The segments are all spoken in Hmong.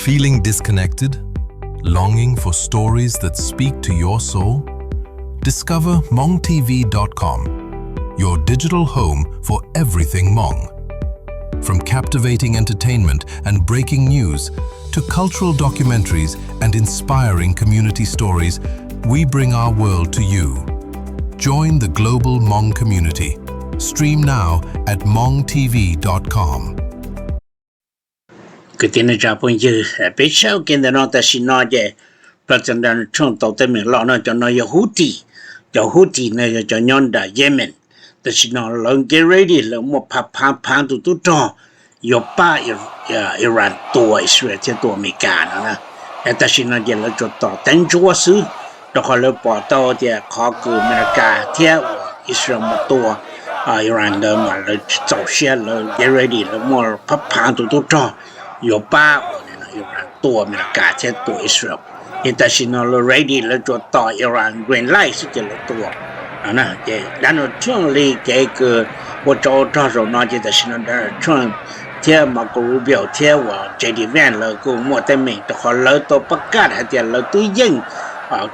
Feeling disconnected? Longing for stories that speak to your soul? Discover Hmong T V dot com, your digital home for everything Hmong. From captivating entertainment and breaking news to cultural documentaries and inspiring community stories, we bring our world to you. Join the global Hmong community. Stream now at hmongtv.com. Kwv tij neej tsa phooj ywg, peb saib ua ke ntawm no tam sim no ces President Donald Trump tau teeb meem loj no, cov no yog Houthi. Cov Houthi no yog cov nyob nram Yemen. Tam sim no lawv get ready, lawv muaj phav phav phav tus tub rog yuav pab Iran tua Israel thiab tua Amelikas no. Tam sim no ces lawv tsuas tos teeb ntsuab xwb, rau qhov lawv pom tau tias qhov kws Amelikas thiab uas Israel mus tua Iran ntawd mas lawv tsis txaus siab, lawv get ready, lawv muaj phav phav tus tub rog yuav pab uas Iran tua Amelikas thiab tua Israel. Ces tam sim no lawv ready, lawv tsuas tos Iran green light xwb ces lawv tua. Ces Donald Trump li kev kws ua tsov rog zaum no ces tam sim no Donald Trump thiab Marco Rubio thiab uas J D Vance lawv kuj muaj teeb meem rau qhov lawv tau pab kaj hais tias lawv twb yeej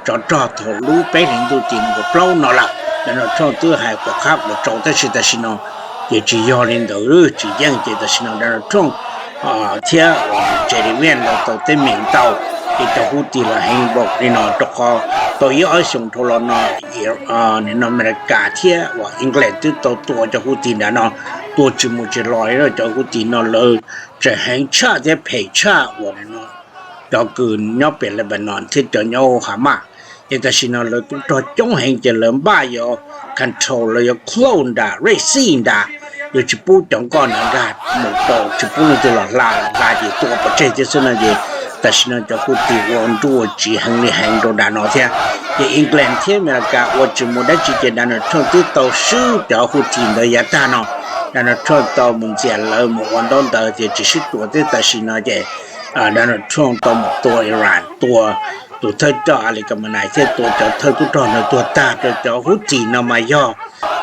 tsov rog thaum lub peb hlis ntuj tim nees nkaum plaub no lawm. Donald Trump twb hais kom qab kom tsau tab sis tam sim no ces tsis yog li ntawd, tsis yeej. Ces tam sim no Donald Trump thiab J D Vance lawv tau teeb meem ntau, ces cov Houthi los heev npaum li no rau qhov tau ib ob xyoos dhau los no, nim no Amelikas thiab uas England twb tau tua cov Houthi nram no tua tsis mus tsis los li. Cov Houthi no lawv tseem heev tshaj thiab phem tshaj uas cov kws nyob pem Lebanon thiab cov nyob Hamas. Ces tam sim no lawv tub rog coob heev ces lawv npaj yuav control, lawv yuav close nram Red Sea nrad, yuav tsis pub cov nkoj nrad nkag mus rau, tsis pub leej twg los hla, hla ces tua pov tseg thiab xwb no. Ces tam sim no cov Houthi ua nruj ua tsiv heev li heev rau nram no thiab. Ces England thiab Amelikas ua tsis mus dab tsi ces Donald Trump twb tau swb cov Houthi ntawd yav tag no. Donald Trump tau mus ntxias lawv mus ua ntaub ntawv ces tsis sib tua thiab. Tam sim no ces Donald Trump tau mus tua Iran, tua tus thawj coj Ali Khamenei thiab tua cov thawj tub rog ntawd tuag tag rau. Cov Houthi no mas yog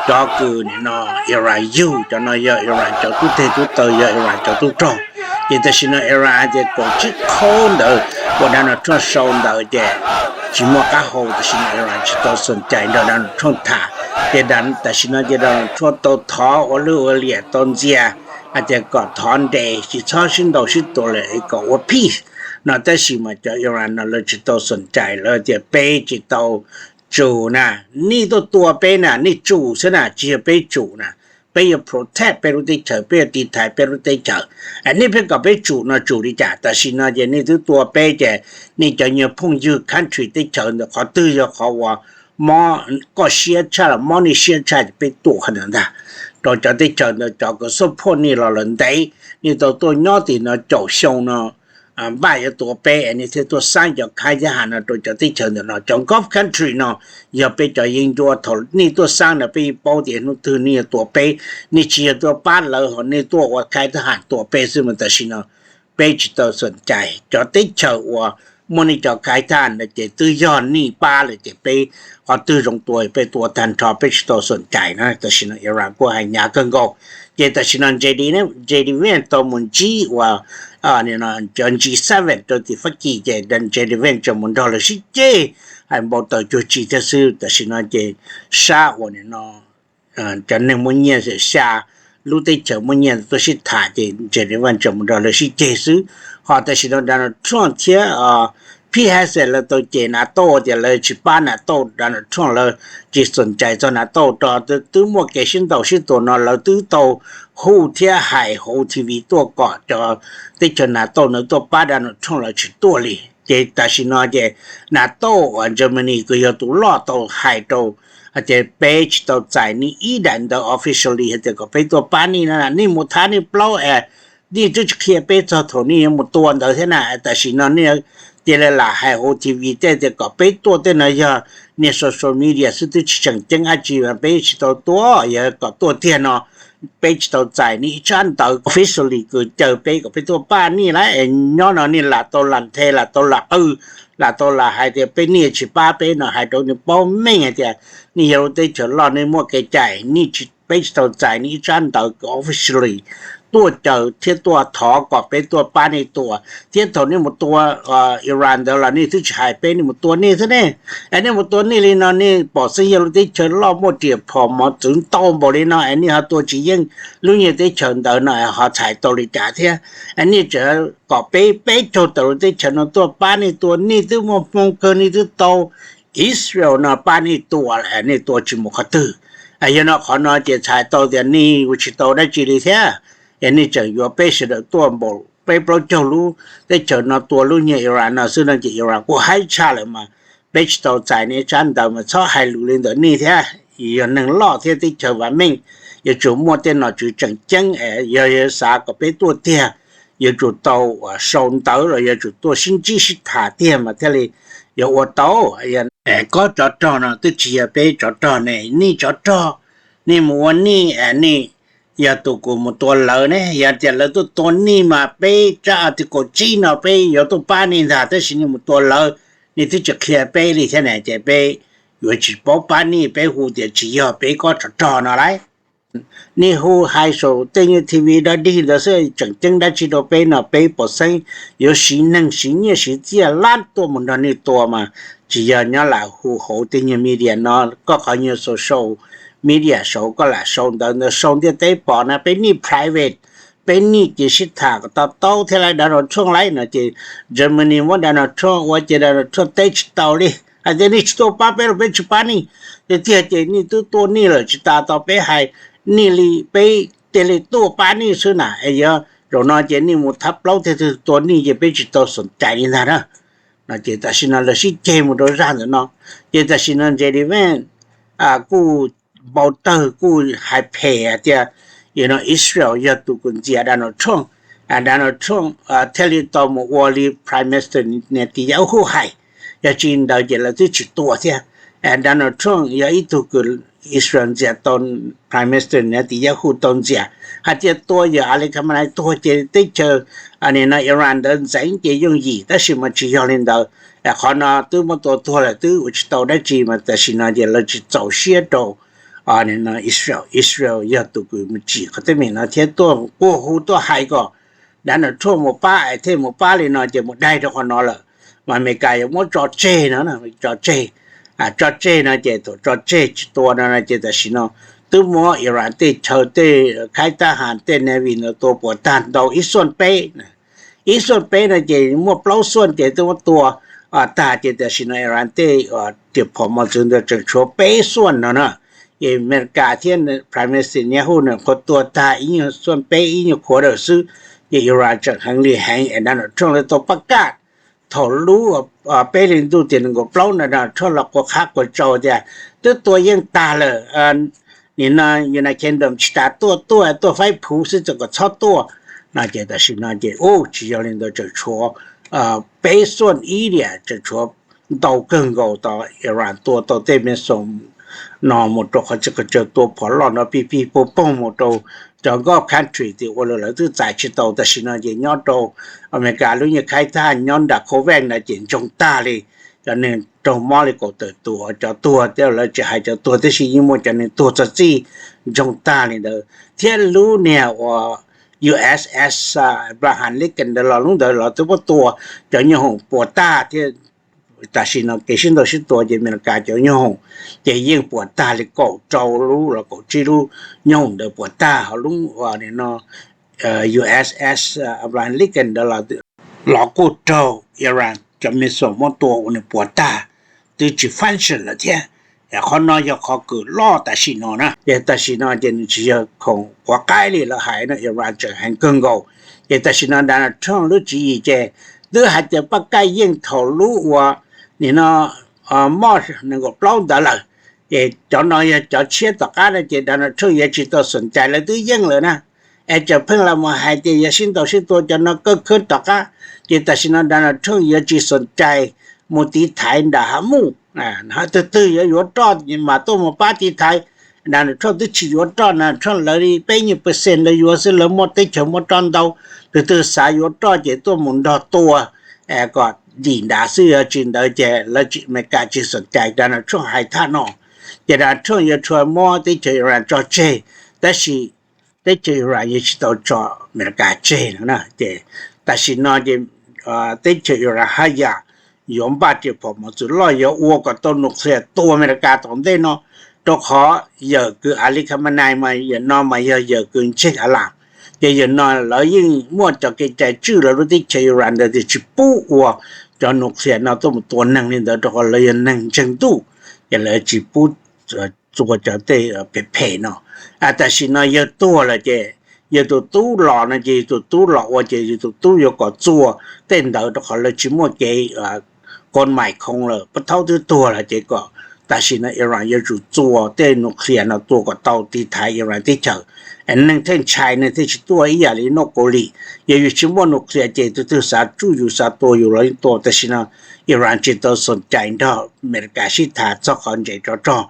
cov kws nim no Iran yug, cov no yog Iran cov tub teg tub taw, yog Iran cov tub rog. Ces tam sim no Iran hais tias kaum tsib qhov ntawd uas Donald Trump sau ntawd ces tsis muaj qab hau, tam sim no Iran tsis tau xom cai nrog Donald Trump tham. Ces tam sim no ces Donald Trump tau thov ua lwj ua liam, tau ntxias hais tias kom thov nres, tsis txhob sib ntaus sib tua lawm, kom ua peace no, tab sis mas cov Iran no lawv tsis tau xom cai, lawv tias peb tsis tau tsum na, nej tuaj tua peb na, nej tsum xwb na, tsis yog peb tsum na. Peb yuav protect peb lub teb chaws, peb yuav tiv thaiv peb lub teb chaws. Nej pheej kom peb tsum no tsum li cas? Tam sim no ces nej twb tua peb ces nej cov nyuag phooj ywg country teb chaws ntawd qhov twg yog qhov uas mob koj siab tshaj los mob nej siab tshaj ces peb tua qhov ntawd ntag. Rau cov teb chaws ntawd cov kws support nej los lawm ntev, nej tau tuaj nyob tim no caum xyoo no, npaj yuav tua peb, nej thiaj tuaj xab cov khaib thiab has no rau cov teb chaws ntawm no. Cov Gulf country no yog peb cov yeeb ncuab, thaum nej tuaj xab no peb yeej paub tias hnub twg nej yuav tua peb. Nej tsis yog tuaj pab lawv, ho nej tuaj ua khaib thiab has tua peb xwb mas tam sim no peb tsis tau xom cai. Cov teb chaws uas muaj nej cov khaib thiab no ces twb yog nej pab lawm ces peb qhov twg zoo tua peb tua tag nrho, peb tsis tau xom cai na. Tam sim no Iran kuj hais hnyav kawg nkaus. Ces tam sim no J D Vance tau mus ntsib uas cov G seven rau tim Fab Kis ces J D Vance tseem mus nrog lawv sib ceg, hais npau taws cuag tsi thiab xwb. Tam sim no ces sab uas nim no cov neeg muaj nyiaj xya lub teb chaws muaj nyiaj tuaj sib tham ces J D Vance tseem mus nrog lawv sib ceg xwb. Ho tam sim no Donald Trump thiab Pete Hegseth lawv tau cem NATO tias lawv tsis pab NATO, Donald Trump lawv tsis xom cai txog NATO rau. Twb muaj kev sib ntaus sib tua no lawv twb tau hu thiab hais hauv T V tuaj kom cov teb chaws NATO ntawd tuaj pab Donald Trump, lawv tsis tuaj li. Ces tam sim no ces NATO uas Germany kws yog tus loj tau hais rau hais tias peb tsis tau txais nej ib daim ntawv officially hais tias kom peb tuaj pab nej na, nej mus thab nej plaub es nej twb tsis qhia peb txog thaum nej yuav mus tua ntawd thiab na. Tam sim no nej cia li lam hais hauv T V tej tias kom peb tuaj, tej no yog niag social media xwb, twb tsis tseem ceeb dab tsi, peb tsis tau tuaj. Yog kom tuaj tiag no peb tsis tau txais nej ib tsab ntawv officially kws caw peb kom peb tuaj pab nej lawm. Nyob no nej lam tau lam nthe, lam tau lam qw, lam tau lam hais tias peb, nej tsis pab peb no, hais rau nws paub meej hais tias nej yog lub teb chaws loj, nej muaj kev cai, nej tsis peb tsis tau txais nej ib tsab ntawv officially tuaj caw thiab tuaj thov kom peb tuaj pab nej tua. Thiab thaum nej mus tua Iran ntawd los nej twb tsis hais peb, nej mus tua nej xwb ne. Es nej mus tua nej li no, nej pom xeeb yog lub teb chaws loj muaj riam phom mov txwv ntau npaum li no es nej ho tua tsis yeej lub nyiaj teb chaws ntawd no ho txhais tau li cas thiab? Nej tseem kom peb peb caug tawm lub teb chaws no tuaj pab nej tua, nej twb muaj hmoo kawg, nej twb tau Israel no pab nej tua lawm, nej tua tsis mus qhov twg? Yog no qhov no ces txhais tau tias nej ua tsis tau dab tsi li thiab. Es nej tseem yuav peb sawv daws tuaj npaum peb plaub caug lub teb chaws no tua lub nyiaj Iran no xwb no ces Iran kuj haib tshaj lawm mas peb tsis tau txais nej tsab ntawv mas txhob hais lus li ntawd nej thiab. Yog neeg loj thiab teb chaws vam meej, yuav tsum muaj tej nom tswv tseem ceeb, yog yuav xav kom peb tuaj tiag, yuav tsum tau sau ntawv los yuav tsum tuaj sib ntsib sib tham tiag mas thiaj li yuav ua tau. Kob tsov rog no twb tsis yog peb tsov rog ne, nej tsov rog, nej mus ua nej, nej yog tus kuj mus tua lawv ne. Yog tias lawv tuaj tua nej mas peb tsab article tsib no peb yuav tuaj pab nej ntag, tab sis nej mus tua lawv, nej twb tsis qhia peb li thiab ne, ces peb yuav tsis paub pab nej, peb hu tias tsis yog peb kob tsov rog no lauj. Nej hu hais saum tej nyuag T V dog dig ntawd xwb, tseem ceeb dab tsi rau peb no, peb pom xeeb yuav siv neeg siv nyiaj siv txiaj lab tuaj mus nrog nej tua mas tsis yog nyob lam hu hauv tej nyuag media no. Koj qhov nyuag social media saud koj lam sau ntawv ntawd sau ntiaj teb pom na, peb nej private, peb nej ces sib tham kom to taub thiab lauj. Donald Trump lauj no ces Germany muab Donald Trump ua ces Donald Trump teb tsis tau li, hais tias nej tsis tuaj pab peb los peb tsis pab nej. Tiag tiag ces nej twb tua nej lawm tsis tas tau peb hais nej li, peb thiaj li tuaj pab nej xwb na. Es yog zaum no ces nej mus thab plaub thiab tua nej ces peb tsis tau xom cai li ntag na. No ces tam sim no lawv sib ceg mus rau zaj ntawm no. Ces tam sim no J D Vance kuj npau tawg kuj hais phem hais tias, you know, Israel yog tus kws ntxias Donald Trump. Donald Trump thiaj li tau mus ua li Prime Minister Netanyahu hais, yog tsis ntawd ces lawv twb tsis tua thiab. Donald Trump yog ib tug kws Israel ntxias tau, Prime Minister Netanyahu tau ntxias hais tias tua yawg Ali Khamenei tuag ces teb chaws no Iran ntawd ntxeev ces yooj yim, tab sis mas tsis yog li ntawd. Qhov no twb muab tua tuag lawm twb ua tsis tau dab tsi mas tam sim no ces lawv tsis txaus siab rau Israel, Israel yog tus kws mus tsim qhov teeb meem no thiab tuaj quaj hu tuaj hais kom Donald Trump mus pab, es thiaj mus pab li no ces mus daig rau qhov no lawm. Mas Amelikas yuav muab tso tseg no, tso tseg, tso tseg no ces thaum tso tseg tsis tua no ces tam sim no twb muab Iran tej chaw tej khaib tab has tej Navy ntawd tua puas tag ntau ib xuaj peb, ib xuaj peb no ces muaj plaub xuaj ces twb muab tua tag ces tam sim no Iran tej riam phom mos txwv ntawd tseem tshuav peb xuaj no na. Ces Amelikas thiab Prime Minister Netanyahu nws qhuav tua tag ib nyuag xuaj peb ib nyuag khuav dawm xwb, ces Iran tseem heev li heev es Donald Trump lawv tau pab kaj. Thaum lub peb hlis ntuj tim nees nkaum plaub no Donald Trump los quaj qhab quaj tsau tias twb tua yeej tag lawm, nim no United Kingdom tsis tas tuaj, tuaj tuaj faib phuv xwb, txawm kom txhob tuaj no ces tam sim no ces ub tsis yog li ntawd, tseem tshuav peb xuaj ib diam, tseem tshuav ntau kawg nkaus tau Iran tua tau tej missile no mus rau qhov txhia qhov chaw tua phom loj no pij pig pog poog mus rau cov Gulf country tim ua lawm lawv twb txais tsis tau. Tam sim no ces nyob rau Amelikas lub nyuag khaib thaj nyob nram Kuwait no ces ntsoog tag li, cov neeg raug mob li kaum tawm tus, cov tuag thiab lawv tsis hais cov tuag tib si, yeej muaj cov neeg tuag txog txij ntsoog tag li ntawd. Thiab lub niag uas U S S Abraham Lincoln ntawd los lub ntawd los twb muab tua, cov nyoob hoom puas tag thiab. Tam sim no kev sib ntaus sib tua ces Amelikas cov nyoob hoom ces yeej puas tag li kaum rau lub los kaum tsib lub nyoob hoom ntawd puas tag, ho lub no U S S Abraham Lincoln ntawd los kuj raug Iran cov missile muab tua ua nws puas tag, twb tsis function lawm thiab. Qhov no yog qhov kws loj tam sim no na, ces tam sim no ces nws tsis yog khoom quav qaib li lawv hais no, Iran tseem heev kawg nkaus. Ces tam sim no Donald Trump lub tswv yim ces twb hais tias pab kaj yeej thaum lub uas nim no March nees nkaum plaub ntawd lawm. Ces cov no yog cov tshiab tom qab no ces Donald Trump yuav tsis tau xom cai, lawv twb yeej lawm na. Es tseem pheej los mus hais tias yuav sib ntaus sib tua cov no kawg khab tom qab, ces tam sim no Donald Trump yuav tsis xom cai mus tiv thaiv nram hav mus. Twg twg yuav yuav roj mas tuaj mus pab tiv thaiv. Donald Trump twb tsis yuav roj, Donald Trump lawv li peb nyuag percent lawv yuav xwb, lawv muaj teb chaws muaj roj ntau. Twg twg xav yuav roj ces tuaj mus nrog tua kom dim nrad xwb, yog tsis ntawd ces lawv Amelikas tsis xom cai. Donald Trump hais thaj no, ces Donald Trump yuav tshua muab teb chaws Iran tso tseg, Tab sis teb chaws Iran yeej tsis tau tso Amelikas tseg no na. Ces tam sim no ces teb chaws Iran haj yam yuav npaj riam phom mos txwv loj yuav ua kom tau nuclear tua Amelikas tom ntej no, rau qhov yawm kws Ali Khamenei mas yawm no mas yog yawm kws ntseg a las. Ces yawm no lawv yeej muaj cov kev cai tswj lawv lub teb chaws Iran ntawd tias tsis pub ua cov nuclear no tuaj mus tua neeg li ntawd, rau qhov lawv yog neeg ntseeg ntuj, ces lawv tsis pub txua cov tej phem phem no. Tam sim no yawg tuag lawm ces yawg tus tub los no ces yawg tus tub los ua ces yawg tus tub yuav kom txua tej ntawd, rau qhov lawv tsis muaj kev kos mais khoo lawm, pab thaub twb tuag lawm ces kom tam sim no Iran yuav tsum txua tej nuclear no tua kom tau tiv thaiv Iran teb chaws, neeg thiaj ntshai, neeg thiaj tsis tuaj ib yam li North Korea. Yog yus tsis muaj nuclear ces tus twg xav tsuj yus xav tua yus los yeej tua. Tam sim no Iran tsis tau xom cai nrog Amelikas sib tham txog qhov ntsev tsov rog,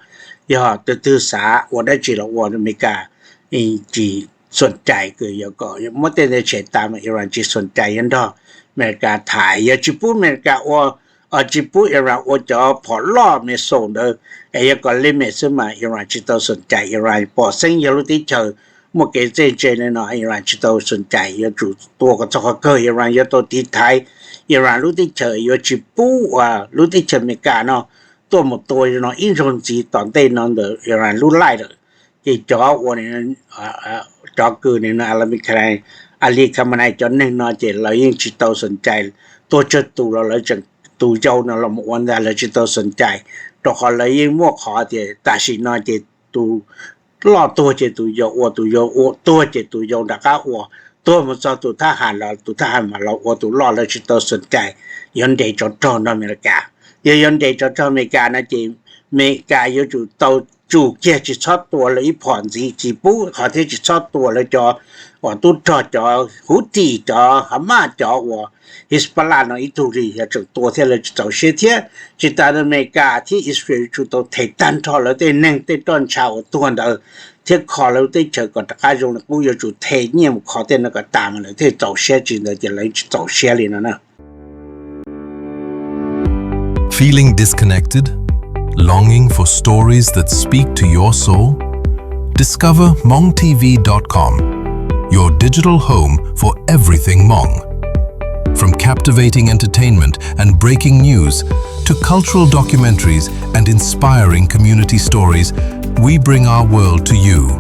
yog tus twg xav ua dab tsi los ua, Amelikas tsis xom cai, kws yog kom muab tej ntawd tshem tas mas Iran tsis xom cai yuav nrog Amelikas tham. Yog tsis pub Amelikas ua, tsis pub Iran ua cov phom loj missile ntawd es yog kom limit xwb mas Iran tsis tau xom cai. Iran pom xeeb yog lub teb chaws muaj kev txawj ntse li no, Iran tsis tau xom cai, yuav tsum tua kom txog qhov kawg Iran yuav tau tiv thaiv Iran lub teb chaws, yuav tsis pub lub teb chaws Amelikas no tuaj mus tua no ib zaug ntxiv tom ntej no ntawm Iran lub laij lawm. Ces cov ua cov kws nim no Ali Khamenei cov neeg no ces lawv yeej tsis tau xom cai. Tuag tsawg tus los lawv tseem, tus yau no los mus ua ntag, lawv tsis tau xom cai, rau qhov lawv yeej muaj qhov tias tam sim no ces tus loj tuag ces tus yau ua, tus yau ua tuag ces tus yau rov qab ua, tuag mus txog tus thab ham los tus thab ham mam los ua tus loj, lawv tsis tau xom cai. Yuav nres tsov rog nrog Amelikas. Yog yuav nres tsov rog Amelikas no ces Amelikas yuav tsum tau tsum kiag tsis txhob tua lawv ib phom ntxiv, tsis pub qhov thiab tsis txhob tua lawv cov uas tub rog cov Houthi, cov Hamas, cov uas Hezbollah no ib tug li, yog tseem tua thiab lawv tsis txaus siab thiab. Tsis tas Amelikas thiab Israel yuav tsum tau them tag nrho lawv tej neeg tej roj ntsha uas tuag ntawd thiab kho lawv teb chaws kom rov qab zoo li qub, yuav tsum them nyiaj mus kho tej no kom tas mas lawv thiaj txaus siab, tsis ntawd ces lawv tsis txaus siab li no na. Feeling disconnected? Longing for stories that speak to your soul? Discover Hmong T V dot com, your digital home for everything Hmong. From captivating entertainment and breaking news to cultural documentaries and inspiring community stories, we bring our world to you.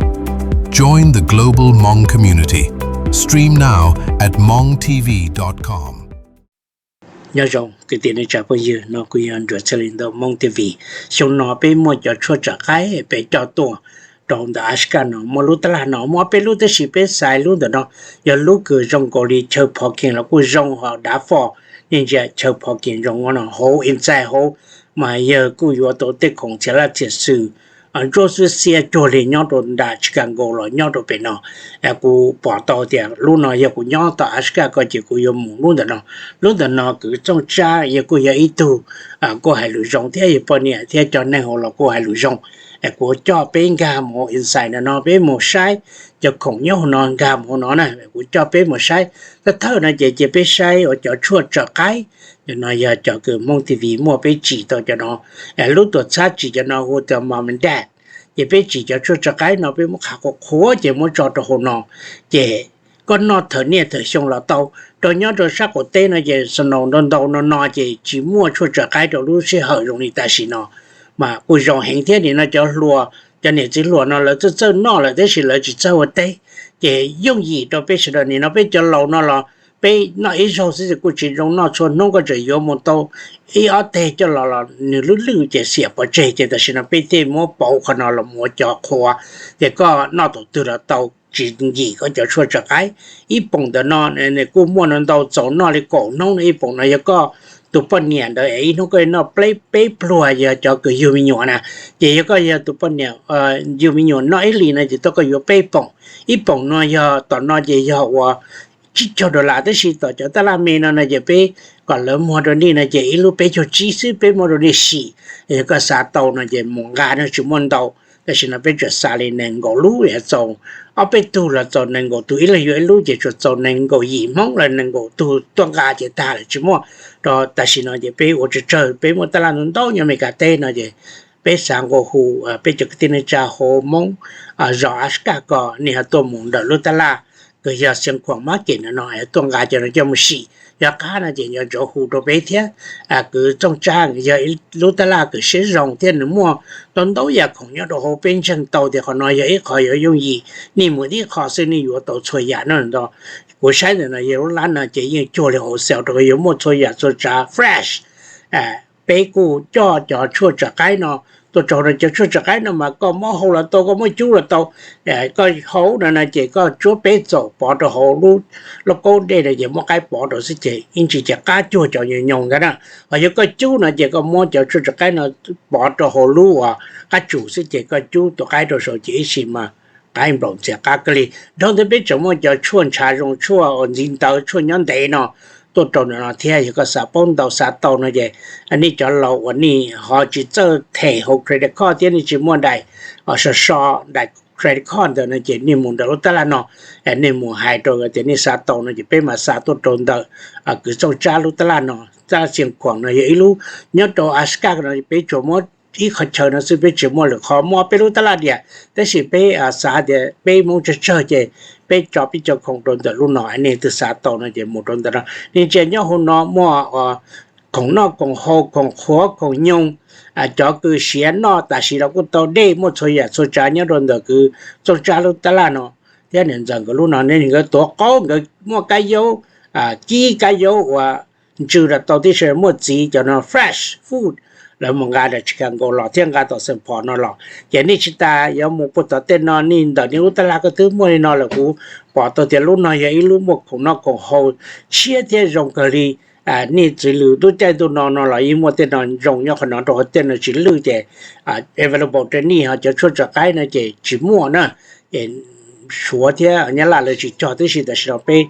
Join the global Hmong community. Stream now at hmong T V dot com. Nyob zoo kwv tij neej tsa phooj ywg, no kuv yog Nruas Txhiaj Lis ntawm Hmong T V. Xyoo no peb muaj cov tshuaj tso qaib peb coj tuaj rau ntawm Alaska no, muaj lub tab laj no, muaj ob peb lub, tab sis peb xaiv lub ntawm no yog lub kws zoo nkaus li chaw phov kees los kuj zoo, ho dav foj nej ntsia chaw phov kees zoo no hauv, inside hauv mas yawg kuj yuav tau tej khoom txhia laj txhia xwm ntsuab xwb xiab cuag li nyob rau nram Chicago los nyob rau pem no. Kuv pom tau tias lub no yog kuv nyob tom Alaska ko ces kuv yuav mus lub ntawm no. Lub ntawm no kwv Txooj Tsab yawg kuj yog ib tug kuj hais lus zoo thiab yawg poj niam thiab cov neeg hauv los kuj hais lus zoo. Kuv coj peb nkag mus hauv inside ntawm no peb mus saib cov khoom nyob hauv no, nkag mus hauv no na, kuv coj peb mus saib. Thawj thawj no ces cia peb saib uas cov tshuaj tso qaib. Cov no yog cov kws Hmong T V muaj, peb tsim tau cov no. Lub tuam txhab tsim cov no hu tias mom and dad. Ces peb tsim cov tshuaj tso qaib no peb muab qhwv qhuav qhuav ces muab tso rau hauv no, ces koj noj thawm niaj thawm xyoo los tau. Rau nyob rau sab qaum teb no ces snow ntau ntau no no ces tsis muaj tshuaj tso qaib rau lub sij hawm zoo li tam sim no. Mas kuj zoo heev thiab, nim no cov hluas, cov niam txiv hluas no lawv txawj txawj noj lawm tab sis lawv tsis txawj ua teb. Ces yooj yim rau peb sawv daws, nim no peb cov laus no los peb noj ib zaug xwb ces kuj tsis zoo noj txhua hnub, koj tseem yuav mus tau ib ob teg coj los los nws lwj lwj ces xiam pov tseg. Ces tam sim no peb thiaj muab pauv qhov no los ua cov qhuav, ces koj noj thaum twg los tau, tsis nkim koj cov tshuaj tso qaib. Ib poom ntawm no nws kuj muaj no ntau, txaus noj li kaum hnub no. Ib poom no yog koj tus poj niam ntawd es ib hnub koj noj peb pluag, yog cov kws yug me nyuam na. Ces yog koj yog tus poj niam yug me nyuam noj ib hlis no ces tau koj yuav peb poom. Ib poom no yog tom no ces yog uas tsib caug dollar, tab sis tom cov tab laj me no no ces peb kom lawv muag rau nej no ces ib lub peb caug tsib xwb, peb muab rau nej sim. Yog koj xav tau no ces mus nqa no, tsis muaj ntau. Tam sim no peb tsuas xa li nees nkaum lub, txaus ob peb tug los txaus nees nkaum tug, ib leeg yuav ib lub ces tsuas txaus nees nkaum yim Hmoob los nees nkaum tug tuaj nqa ces tag lawm, tsis muaj. Rau tam sim no ces peb ua tsawg tsawg, peb muaj tab laj ntau ntau nyob Amelikas teb no ces peb xav nqua hu peb cov kwv tij neej tsa hauv Hmoob zos Alaska ko nej ho tuaj mus ntawm lub tab laj kws yog Xiav Khuam Market no no tuaj nqa cov no coj mus sim. Yog qab no ces nco ntsoov hu rau peb thiab. Kwv Txooj Tsab yog ib lub tab laj kws siab zoo thiab nws muaj ntau ntau yam khoom nyob rau hauv, peb ntseeg tau tias qhov no yog ib qho yuav yooj yim, nej mus ib qho xwb nej yuav tau txhua yam no ntag. Kuv saib ntawm no yog lub lab no ces yeej cuag li wholesale rau qhov yuav muaj txhua yam txhua tsav fresh. Peb kuj coj cov tshuaj tso qaib no tuaj rau hauv no. Cov tshuaj tso qaib no mas koj muab hau los tau, koj muab cub los tau. Koj hau no no ces koj tsuab peb txaum pov rau hauv lub, lub kaub dej no ces muab qaib pov rau xwb ces ib ntsis ces qab cuag cov nyoos nyoos ntag na. Ho yog koj cub no ces koj muab cov tshuaj tso qaib no pov rau hauv lub uas qab tsum xwb ces koj cub tus qaib rau saum ces ib sim mas qaib nplaum ntxias qab kawg li. Dhau ntawd peb tseem muaj cov tshuaj ntshav zoo, tshuaj uas ntxiv ntawv, tshuaj nyob ntev no tuaj rau ntawm no thiab. Yog koj xav paub ntau xav tau no ces nej cov laus uas nej ho tsis txawj them hauv credit card thiab nej tsis muaj daim so so, daim credit card ntawd no ces nej mus ntawm lub tab laj no, nej mus hais rau tias nej xav tau no ces peb mam xa tuaj rau ntawm Kwv Txooj Tsab lub tab laj no. Tab laj Xiav Khuam no yog ib lub nyob rau Alaska no, peb tsuas muab ib qhov chaw no xwb, peb tsis muaj lwm qhov, muaj peb lub tab laj diam. Tab sis peb xav tias peb Hmoob tsawg tsawg ces peb tso peb cov khoom rau ntawm lub no, nej twg xav tau no ces mus rau ntawm no. Nej ntsia nyob hauv no muaj khoom noj khoom haus, khoom qhuav khoom nyoos, cov kws siav noj tam sim los kuj tau, dej, muaj txhua yam txhua tsav nyob rau ntawm Kwv Txooj Tsab lub tab laj no. Thiab niam ntxawm nkawd lub no ne nkawd tuav qaub, nkawd muaj kab yaub, kib kab yaub uas ntsw los tau tib si, muaj txiv cov no fresh food, lawv mus nqa daim tsis kas nkaus los thiab nqa tom Saint Paul no los. Ces nej tsis tas yuav mus puag tom tej no, nej ntawm nej lub tab laj koj twb muaj li no lawm. Kuv pom tau tias lub no yog ib lub muaj khoom noj khoom haus tshiab thiab zoo kawg li. Nej txwv lwm tub caij ntuj no no los yeej muaj tej no zoo nyob qhov no, rau qhov tej no tsis lwj ces available rau nej, ho cov tshuaj tso qaib no ces tsis muaj na. Suav thiab Nyab Laj lawv tsis cog tib si, tam sim no peb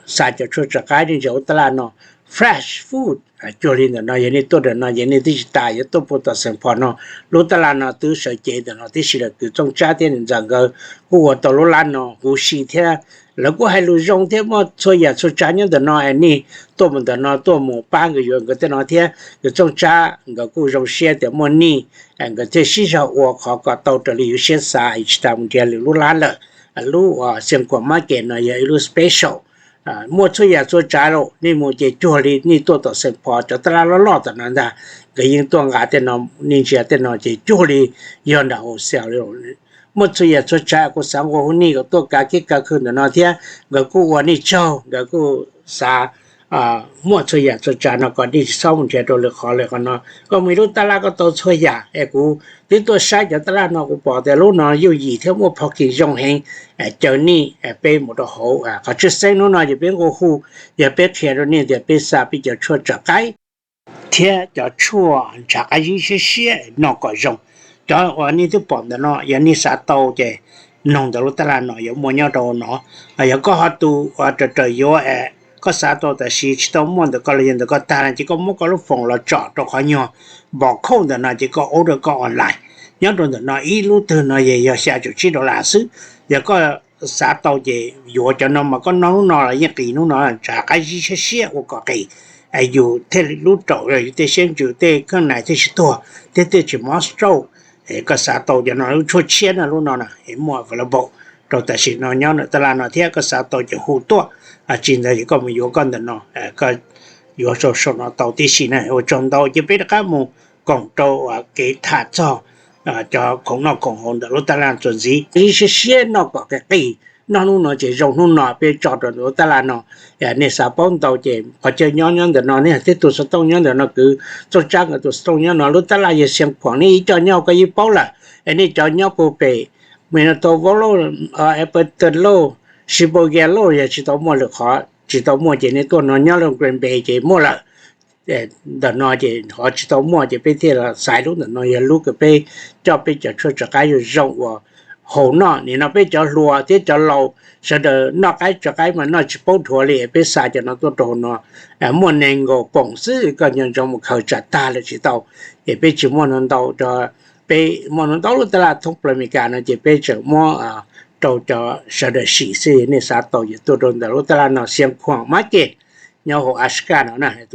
xa cov tshuaj tso qaib nej ntsia lub tab laj no, fresh food. Cuag li ntawm no yog nej tuaj ntawm no ces nej twb tsis tas yuav tuaj puag tom Saint Paul no, lub tab laj no twb sawv cev ntawm no tib si lawm. Kwv Txooj Tsab thiab niam ntxawm nkawd kuj ua tau lub lab no huv si thiab, lawv kuj hais lus zoo thiab muaj txhua yam txhua tsav nyob ntawm no es nej tuaj mus ntawm no tuaj mus pab nkawd yuav nkawd tej no thiab. Kwv Txooj Tsab nkawd kuj zoo siab tias muaj nej, nkawd thiaj sib zog ua qhov kom tau raws li yus siab xav, tsis tas mus nrhiav lwm lub lab lawm. Lub Xiav Khuam Market no yog ib lub special, muaj txhua yam txhua tsav lawm, nej mus ces cuag li nej tuaj tom Saint Paul cov tab laj loj loj tom no ntag, nkawd yeej tuaj nqa tej no. Nej ntsia tej no ces cuag li yog nram wholesale li. Muaj txhua yam txhua tsav, kuv xav nqua hu nej kom tuaj kav kev kav khw ntawm no thiab, nkawd kuj ua nej tsaug, nkawd kuj xav muaj txhua yam txhua tsav no kom nej tsis txhob mus nrhiav rau lwm qhov li. Qhov no koj mus ib lub tab laj koj tau txhua yam. Es kuv twb tuaj saib cov tab laj no kuv pom tias lub no yooj yim thiab muaj parking zoo heev. Caw nej peb mus rau hauv qhov tshwj xeeb hnub no ces peb nqua hu, yog peb qhia rau nej tias peb xa peb cov tshuaj tso qaib thiab cov tshuaj ntshav qab zib siab siab noj kom zoo. Cov uas nej twb pom ntawm no yog nej xav tau ces noog ntawm lub tab laj no yuav muaj nyob rau no. Yog koj ho tus raws raws yuav, koj xav tau tab sis tsis tau muaj ntawm koj los yog ntawm koj tag no ces koj muab koj lub foom los tsom rau qhov nyuag npom khauj ntawm no ces koj order koj online nyob rau ntawm no. Ib lub twg no yog xya caum tsib dollar xwb. Yog koj xav tau ces yuav cov no mas koj noj hnub no los yeej qis hnub no, ntshav qab zib siab siab ua kom qis, yus thiaj li lub raum, yus tej siab ntsws, tej kheej nais thiaj tsis tuag thiab thiaj tsis mob stroke. Koj xav tau cov no, lub tshuaj tshiab no, lub no na muaj available rau tam sim no nyob ntawm tab laj no thiab koj xav tau ces hu tuaj. Tsis ntawd ces koj mus yuav koj ntawm no, koj yuav saum saum no tau tib si na. Ua tsaug ntau, ces peb rov qab mus koom rau kev tham txog cov khoom noj khoom haus ntawm lub tab laj txuas ntxiv. Ib siab siab noj kom qis qis, noj hnub no ces zoo hnub no peb tso rau ntawm lub tab laj no. Nej xav paub ntau ces qhov chaw nyob nyob ntawm no, nej twb tus xov tooj nyob ntawm no, Kwv Txooj Tsab nkawd tus xov tooj nyob no. Lub tab laj yog Xiav Khuam, nej ib co nyob koj yeej paub lawm. Es nej cov nyob puag pem Manitoba Louv, Alberta Louv, Sheboygan Louv, yog tsis tau muaj lwm qhov, tsis tau muaj ces nej tuaj no nyob rau Green Bay ces muaj lawm. Ntawm no ces ho tsis tau muaj ces peb thiaj los xaiv lub ntawm no yog lub kws peb coj peb cov tshuaj tso qaib zoo zoo uas haus noj. Nim no peb cov hluas thiab cov laus sawv daws noj qaib tso qaib mas noj tsis paub dhuav li, peb xa cov no tuaj rau hauv no. Muaj nees nkaum poom xwb, koj nco ntsoov mus khaws tsam tag lawm tsis tau. Ces peb tsis muaj no ntau, peb muaj no ntau lub tab laj thoob plaws Amelikas no ces peb tseem muab rau cov sawv daws sim xwb. Nej xav tau ces tuaj rau ntawm lub tab laj no, Xiav Khuam Market, nyob hauv Alaska no na.